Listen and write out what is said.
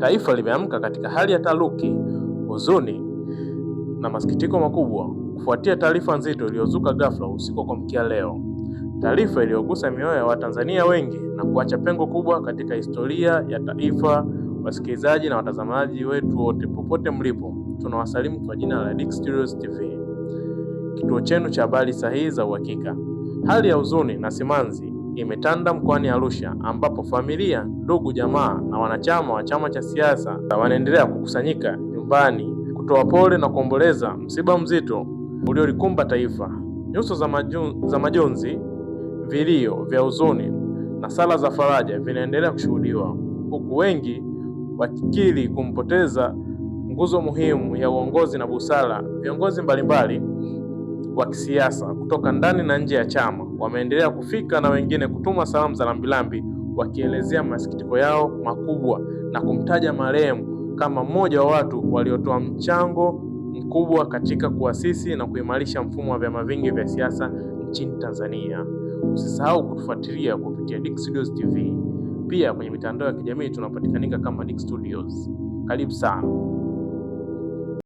Taifa limeamka katika hali ya taharuki, huzuni na masikitiko makubwa kufuatia taarifa nzito iliyozuka ghafla usiku wa kuamkia leo, taarifa iliyogusa mioyo ya Watanzania wengi na kuacha pengo kubwa katika historia ya taifa. Wasikilizaji na watazamaji wetu wote popote mlipo, tunawasalimu kwa jina la Dick Studios TV, kituo chenu cha habari sahihi za uhakika. Hali ya huzuni na simanzi imetanda mkoani Arusha ambapo familia, ndugu, jamaa na wanachama wa chama cha siasa wanaendelea kukusanyika nyumbani kutoa pole na kuomboleza msiba mzito uliolikumba taifa. Nyuso za majonzi, vilio vya huzuni na sala za faraja vinaendelea kushuhudiwa, huku wengi wakikiri kumpoteza nguzo muhimu ya uongozi na busara. Viongozi mbalimbali wa kisiasa kutoka ndani na nje ya chama wameendelea kufika na wengine kutuma salamu za rambirambi wakielezea masikitiko yao makubwa na kumtaja marehemu kama mmoja wa watu waliotoa mchango mkubwa katika kuasisi na kuimarisha mfumo wa vyama vingi vya siasa nchini Tanzania. Usisahau kutufuatilia kupitia Dick Studios TV. Pia kwenye mitandao ya kijamii tunapatikanika kama Dick Studios. Karibu sana.